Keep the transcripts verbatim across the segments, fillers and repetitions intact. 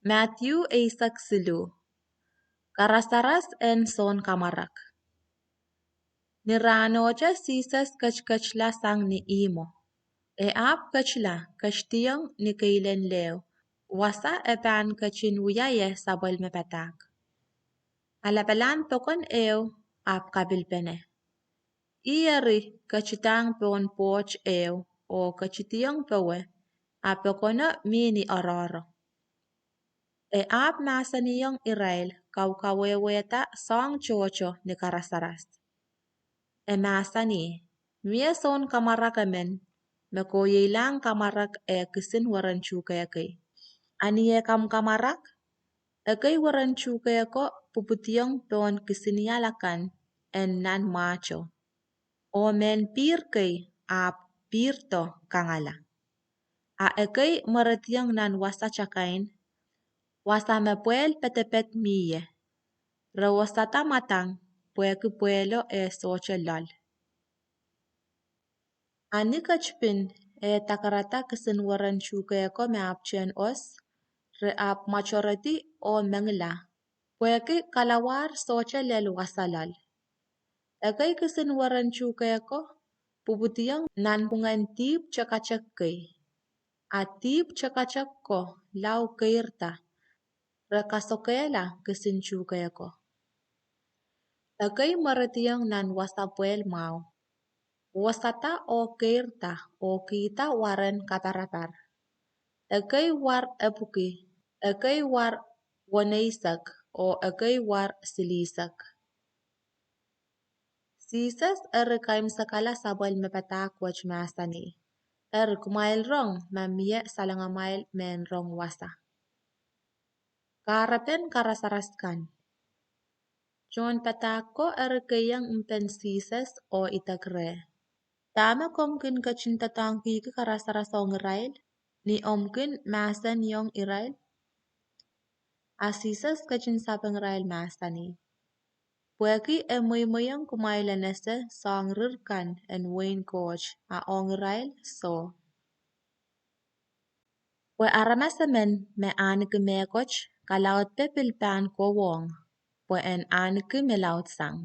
Madiu eisek siluh. Karasaras en Sounkamwarak. Ni rahnohte Sises ketiketla sang ni ihmwo. E ahpw ketla, ketidiong ni keilen lehu, wasa e pahn ketin wia ie sapwellime padahk. A lapalahn pokon ehu ahpw kapilpene. Ih eri ketidahng pohn pwoht ehu oh ketidiong powe, a pokono mi ni oaroahro. E ahpw mahsanihong irail kaukawehwehda soahng tohto ni karasaras. E mahsanih, Mie sounkamwarak emen, me kohieng kamwarak eh kisin weren tuhke kei. A ni eh kamwakamwarak, ekei weren tuhke ko pwupwidiong pohn kisinial akan en nan mwahto, oh mehn pihr kei ahpw pihrdo kangala. A ekei mwerediong nan wasa takain, wasa me pwehl pedeped mie. Re wosada mwadang, pwehki pwehlo eh sohte loal. A ni ketipin, e dakarada kisin weren tuhke ko me ahpwtehn os, re ahpw mwatoredi oh mengila, pwehki kalawahr sohte lel wasa loal. Ekei kisin weren tuhke ko pwupwidiong nanpwungen dihp tekatek kei. A dihp tekatek ko lao keirda, re kasokehla kisin tuhke ko. Ekei mwerediong nan wasa pwehl mwahu, wosada oh keirda oh kihda waren kaparapar. Ekei war epwiki, ekei war weneisek, oh ekei war silihsek. Sises eri kaimwisekala sapwellime padahk wet mahsanih, Eri kumwail rong ma mie salengamwail mehn rong wasa. Kahrepen karasaras kan. Tohnpadahk ko eri keiong mpen Sises oh idek reh, Dahme komw kin ketin doadoahngkihki karasaras ong irail, ni omw kin mahsanihong irail? A Sises ketin sapeng irail mahsanih, Pwehki e mweimweiong kumwail en ese soahng rir kan en wehin Koht, a ong irail soh. Pwe aramas emen me ahneki mehkot, kalaudpe pil pahn kowohng, pwe en ahneki me laudsang.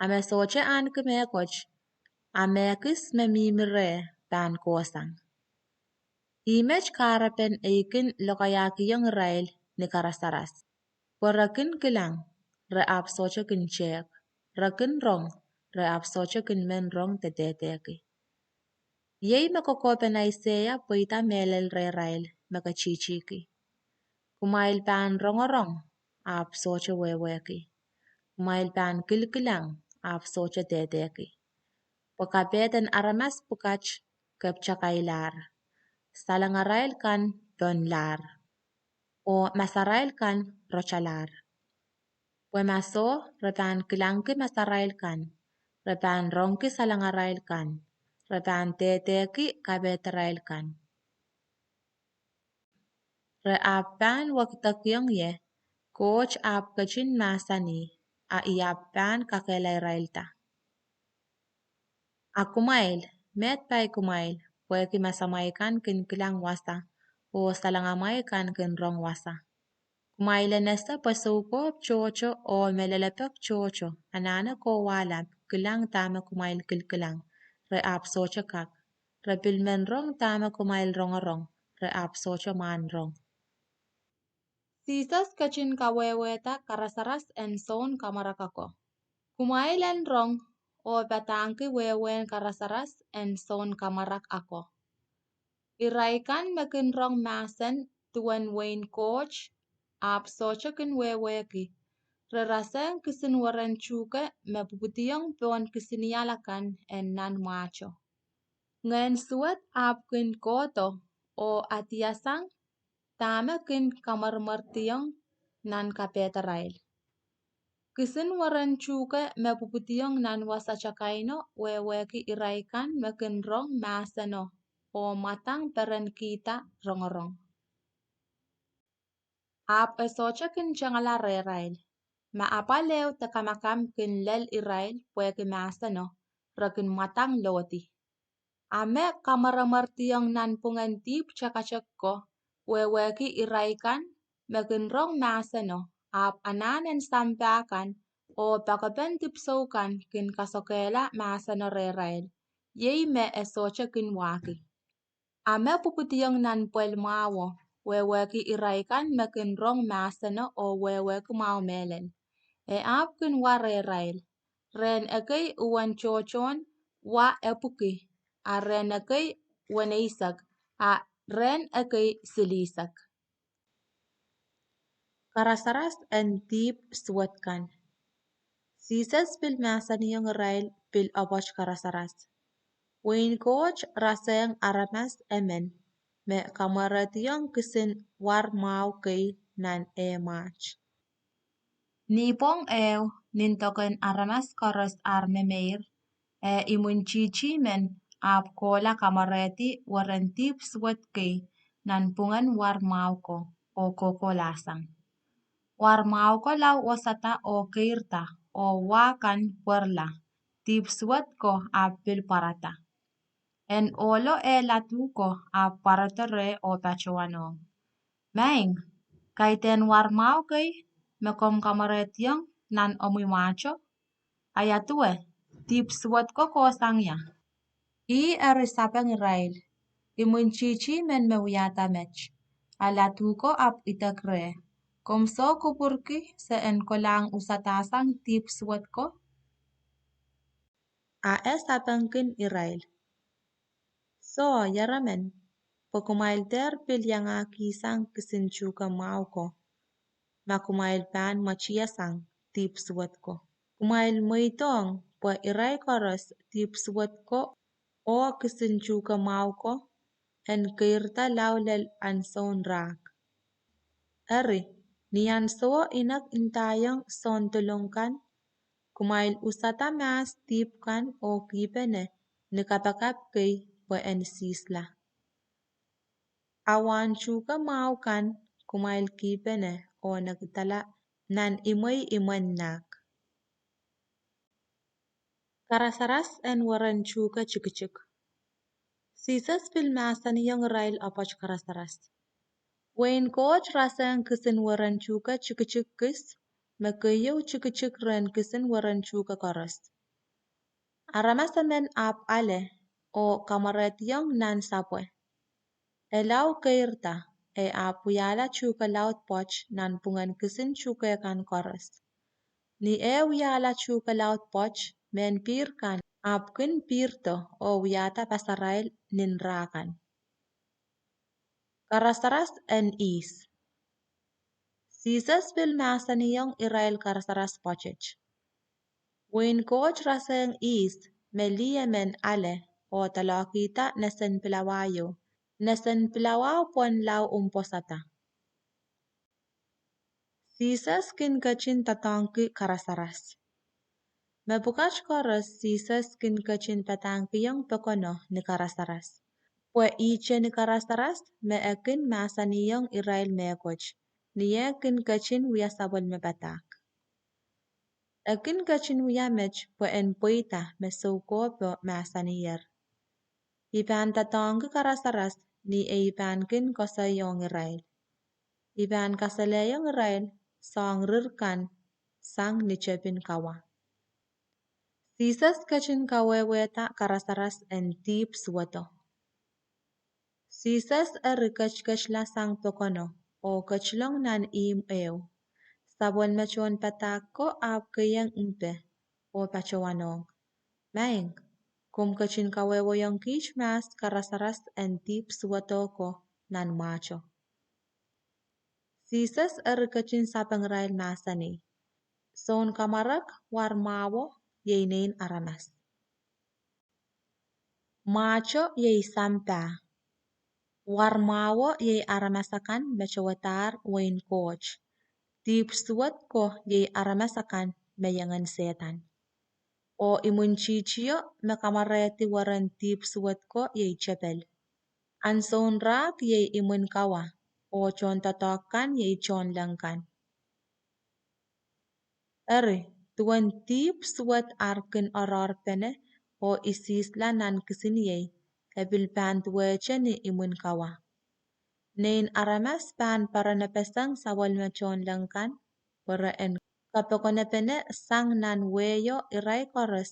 A me sohte ahneki mehkot, a mehkis me mihmi reh pahn kohsang. Ih met kahrepen ei kin lokaiahkihong irail ni karasaras. Pwe re kin kilang, re ahpw sohte kin tehk, re kin rong, re ahpw sohte kin men rong de dehdehki. Iei me kokohpen Aiseia pweida mehlel rehrail me ketitiki, Kumwail pahn rongorong, ahpw sohte wehwehki. Kumwail pahn kilkilang, ahpw sohte dehdehki. Pwe kapehd en aramas pwukat keptakailahr, salengarail kan pohnlahr, oh masarail kan rotalahr. Pwe ma soh, re pahn kilangki masarail kan, re pahn rongki salengarail kan, re pahn dehdehki kapehdarail kan. Re ahpw pahn wekidekiong ie, Koht ahpw ketin mahsanih, a I ahpw pahn kakehlairailda. A kumwail, meid pai kumwail, pwehki masamwail kan kin kilang wasa, oh salengamwail kan kin rong wasa. Kumwail en ese pwe soukohp tohto oh me lelepek tohto anahne kowahlap kilang dahme kumwail kilkilang, re ahpw sohte kak. Re pil men rong dahme kumwail rongorong, re ahpw sohte mwahn rong. Sises ketin kawehwehda karasaras en sounkamwarak ako. Kumwail en rong oh padahngki wehwehn karasaras en sounkamwarak ako. Irail kan me kin rong mahsen duwen wehin Koht, ahpw sohte kin wehwehki, re rasehng kisin weren tuhke me pwupwidiong pohn kisinial akan en nan mwahto. Ngehn suwed ahpw kin kohdo oh adiasang dahme kin kamwermwerdiong nan kapehdarail. Kisin weren tuhke me pwupwidiong nan wasa takaino wehwehki irail kan me kin rong mahseno oh mwadang perenkihda rongorong. Ahpw e sohte kin tengala rehrail. Ma apwal ehu de kamakam kin lel irail pwehki mahseno, re kin mwadang lohdi. A me kamweremwerdiong nanpwungen dihp tekatek ko wehwehki irail kan me kin rong mahseno, ahpw anahn en sampah kan oh poakepen dipwisou kan kin kasokehla mahseno rehrail, iei me e sohte kin wahki. A me pwupwidiong nan pwehl mwahuo, wehwehki irail kan me kin rong mahseno oh wehwehki mwahu mehlel. E ahpw kin wa rehrail, rehn ekei uwen tohtohn wa epwiki, a rehn ekei weneisek, a rehn ekei silihsek. Karasaras en dihp suwed kan. Sises pil mahsanihong irail pil apwoat karasaras. Wehin Koht rasehng aramas emen me kamwerehdiong kisin war mwahu kei nan eh mwaht. Ni pwong ehu, nin dok en aramas koaros ar memeir, eh, imwintihti men ahpw kohla kamwerehdi weren dihp suwed kei nanpwungen war mwahu ko oh kohkohlahsang. War mwahu ko lao wosada oh keirda, oh wah kan pwerla, dihp suwed ko ahpw pil pwarada. En ohlo eh ladu ko ahpw pwarodo reh oh patohwanohng, "Maing, kaidehn war mwahu kei me komw kamwerehdiong nan omwi mwahto? A ia duwe, dihp suwed ko kohsang ia?" Ih eri sapeng irail, "Imwintihti men me wiahda met, a ladu ko ahpw idek reh. Komw soh kupwurki se en kolahng usadahsang dihp suwed ko?" A e sapengkin irail, "Soh, ieremen, pwe kumwail dehr pil iangahkihsang kisin tuhke mwahu ko ma kumwail pahn mwatiasang dihp suwed ko. Kumwail mweidohng pwe irail koaros dihp suwed ko oh kisin tuhke mwahu ko en keirda lao lel ansoun rahk. Eri, ni ansouo inek ndaiong soun dolung kan, kumwail usada mahs dihp kan oh kihpene ni kapakap kei pwe en sihsla. A wahn tuhke mwahu kan kumwail kihpene oh nekidala nan imwei imwen nahk." Karasaras en weren tuhke tikitik. Sises pil mahsanihong irail apwoat karasaras. Wehin Koht rasehng kisin weren tuhke tikitik kis, me keieu tikitik rehn kisin weren tuhke koaros. Aramas emen ahpw ale oh kamwerehdiong nan sapwe. E lao keirda, e ahpw wiahla tuhke laud pwoat nanpwungen kisin tuhke kan koaros. Ni eh wiahla tuhke laud pwoat, mehn pihr kan ahpw kin pihrdo oh wiahda pasarail nin rah kan. Karasaras en ihs. Sises pil mahsanihong irail karasaras pwoatet. Wehin Koht rasehng ihs me lih emen ale oh doalohkihda nesen pilawa ieu, nesen pilawa pwon lao umposada. Sises kin ketin doadoahngki karasaras. Mepwukat koaros Sises kin ketin padahngkihong pokono ni karasaras, pwe ihte ni karasaras me e kin mahsanihong irail mehkot, ni eh kin ketin wia sapwellime padahk. E kin ketin wia met pwe en pweida me soukohpo mahsaniher. I pahn doadoahngki karasaras ni ei pahn kin koasoaiong irail. I pahn kasalehiong irail soahng rir kan sang ni tepin kawa. Sises ketin kawehwehda karasaras en dihp suwedo. Sises eri ketiketla sang pokono oh ketilong nan ihmw ehu. Sapwellime tohnpadahk ko ahpw keieng mpe oh patohwanohng, "Maing, komw ketin kawehwehiong kiht mahs karasaras en dihp suwedo ko nan mwahto." Sises eri ketin sapeng irail mahsanih, "Soun kamwarek war mwahuo iei Nein Aramas." Mwahto iei sampah. War mwahuo iei aramas akan me towehdahr wehin Koht. Dihp suwed ko iei aramas akan me iengen Sehdan. Oh imwintihtio me kamwerehdi weren dihp suwed ko iei tepel. Ansoun rahk iei imwin kawa, oh tohndoadoahk kan iei tohnleng kan. Eri, duwen dihp suwed ar kin oaroahrpene oh isihsla nan kisiniei, e pil pahn duwehte ni imwin kawa. Nein aramas pahn perenepeseng sapwellime tohnleng kan, pwe re en kapokonepene sang nan wehio irail koaros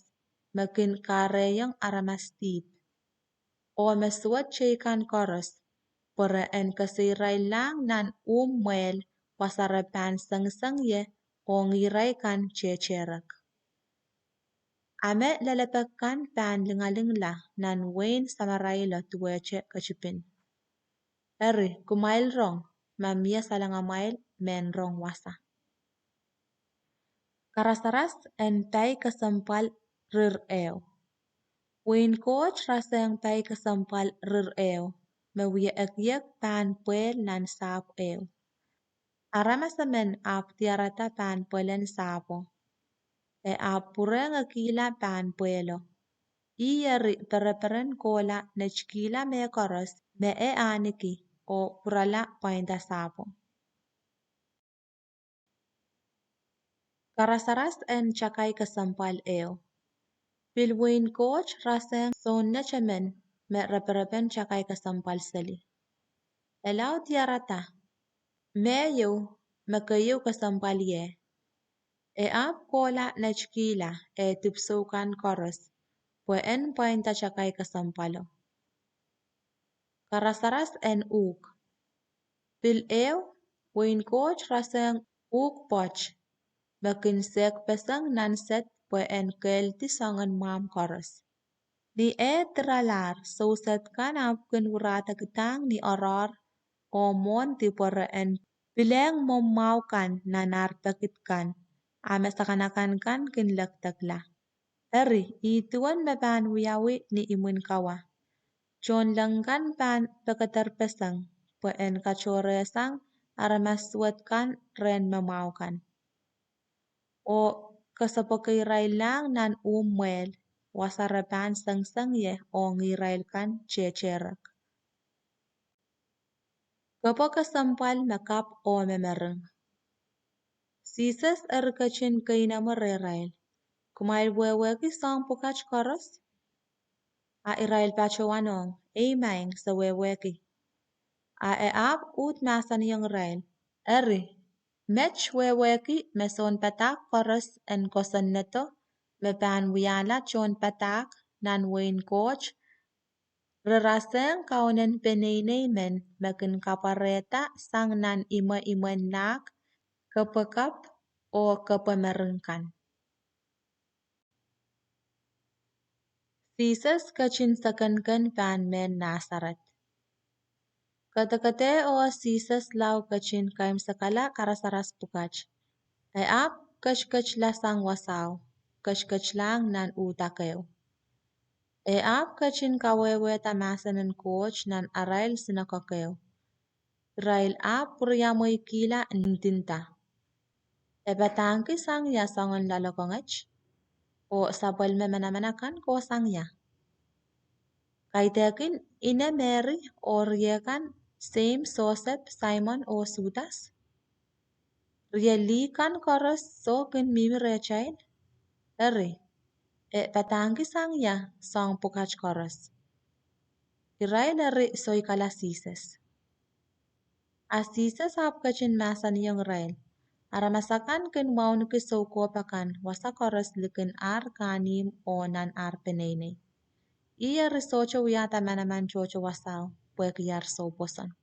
me kin kahrehiong aramas dihp, oh me suwed teikan koaros, pwe re en keseiraillahng nan uhmw mwehl wasa re pahn sengiseng ie ong irail kan tehterek. A me lelepek kan pahn lingalingla nan wehin samarailo duwehte ketipin. Eri, kumwail rong, ma mie salengamwail mehn rong wasa. Karasaras en pai kesempwal rir ehu. Wehin Koht rasehng pai kesempwal rir ehu, me wie ekiek pahn pwehl nan sahpw ehu. Aramas emen ahpw diarada pahn pwelen sahpwo. E ahpw pwurehng ekihla pahn pwehlo. Ih eri pereperen kohla netikihla mehkoaros me e ahniki oh pwurala pwainda sahpwo. Karasaras en takai kesempwal ehu. Pil wehin Koht rasehng sounnet emen me reperepen takai kesempwal seli. E lao diarada, me ehu, me keieu kesempwal ie. E ahpw kohla netikihla eh dipwisou kan koaros, pwe en pwainda takai kesempwalo. Karasaras en uhk. Pil ehu, wehin Koht rasehng uhk pwoat, me kin sehkpeseng nan sed pwe en kehldi soangen mwahmw koaros. Ni eh diralahr, soused kan ahpw kin wirahdekidahng ni oaroahr oh mwohndi pwe re en pilehng mwomwahu kan nan ar pekid kan, a me sakanakan kan kin lekdekla. Eri, ih duwen me pahn wiawi ni imwin kawa. Tohnleng kan pahn pekederpeseng, pwe en katohrehsang aramas suwed kan rehn me mwahu kan, oh kesepwekiraillahng nan uhmw mwehl wasa re pahn sengiseng ie ong irail kan tehterek. Kepo kesempwal me kapw oh me mering. Sises eri ketin keinemwe rehrail, kumwail wehwehki soahng pwukat koaros? A irail patohwanohng, ei maing, se wehwehki. A e ahpw uhd mahsanihong irail, eri, met wehwehki me sounpadahk koaros en kosonnedo me pahn wiahla tohnpadahk nan wehin Koht, re rasehng kaunen peneinei men me kin kapwarehda sang nan imwe imwen lahk, kepwe kapw oh kepwe mering kan. Sises ketin sekenken pahn mehn Nasaret. Kedekede oh Sises lao ketin kaimwisekala karasaras pwukat. E ahpw ketiketla sang wasao, ketiketlahng nan uhdakeu. E ahpw ketin kawehwehda mahsen en Koht nan arail sinakokeu. Irail ahpw pwuriamweikihla, ndinda, e padahngki sang ia soangen loalokong et? Oh sapwellime manaman akan kohsang ia? Kaidehkin ine Mery oh riekan, Seims, Sosep, Saimon oh Sudas? Rie lih kan koaros soh kin mihmi rehtail? Eri, e padahngki sang ia soahng pwukat koaros? Irail eri soikala Sises. A Sises ahpw ketin mahsanihong irail, aramas akan kin wauneki soukohp akan wasa koaros likin ar kahnimw oh nan ar peneinei. Ih eri sohte wiahda manaman tohto wasao, pwehki ar soupwoson.